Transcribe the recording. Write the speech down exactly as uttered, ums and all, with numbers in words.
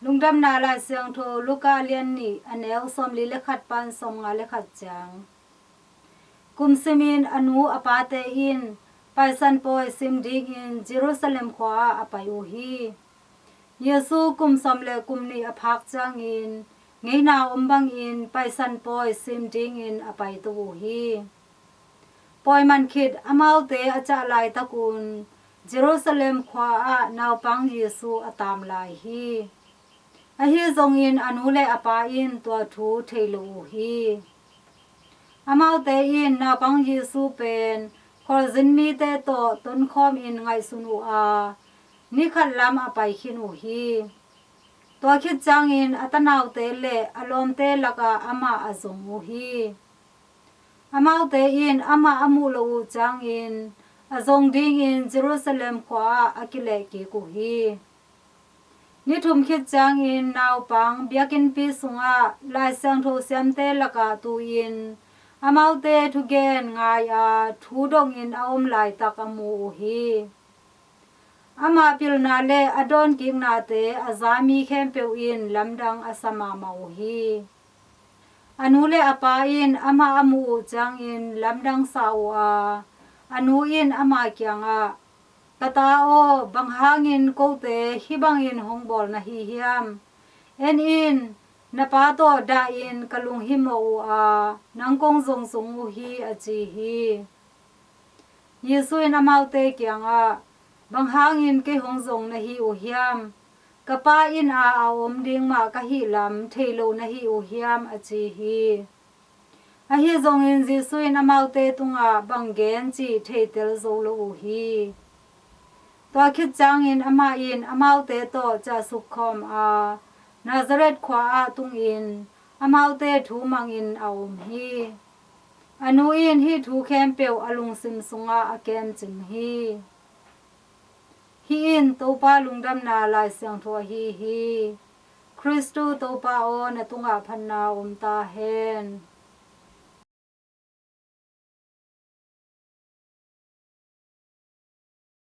Lungdamna Lai Siangtho Luka a lian nih, a neu sawmli le khat pan sawmnga le khat ciang. Kum simin a nu a pate in Paisan pawi sim dingin Jerusalem khua ah a pai uh hi. Jesu kum sawm le kum nih a phak ciangin ngeina om bangin Paisan pawi sim dingin a paito uh hi. Pawi man khit amaute a cah laitakun Jerusalem khua ah naupang Jesu a taam lai hi. Ahi zongin a nu le a pa in tua thu thei lo uh hi. Amaute in naupang Jesu pen khualzin mite tawh tonkhawm in ngaihsun uh a, ni khat lam a pai khin uh hi. Tua khit ciangin a tanaute le a lawmte lakah amah a zong uh hi. Amaute in amah a muh loh uh ciangin a zong dingin Jerusalem khua ah a kileh kik uh hi. Ni thum khit ciangin naupang biakinnpi sungah Lai Siangtho siamte lakah tu-in amaute thugen ngai a, thu dongin a om laitak a mu uh hi. Ama pilna le a dawnkiknate a za mi khempeuh in lamdang a sa mahmah uh hi. A nu le a pa in amah a muh uh ciangin lamdang sa uh a, a nu in ama kiangah, "Ka ta aw, bang hangin kote hih bangin hong bawl na hi hiam? En in, na pa tawh dahin ka lunghimawh uh a, nang kong zong zong uh hi," a ci hi. Jesu in amaute kiangah, "Bang hangin kei hong zong na hi uh hiam? Ka Pa inn ah a om ding mah ka hih lam thei lo na hi uh hiam?" a ci hi. Ahi zongin Jesu in amaute tungah bang gen cih theitel zo lo uh hi. Tua khit ciangin amah in amaute tawh ciahsuk khawm a, Nazareth khua ah tungin amaute thu mangin a om hi. A nu in hih thu khempeuh a lungsim sungah a kemcing hi. Hih in Topa lungdamna Lai Siangtho ahi hi. Khristu Topa aw, na tungah phatna om ta hen.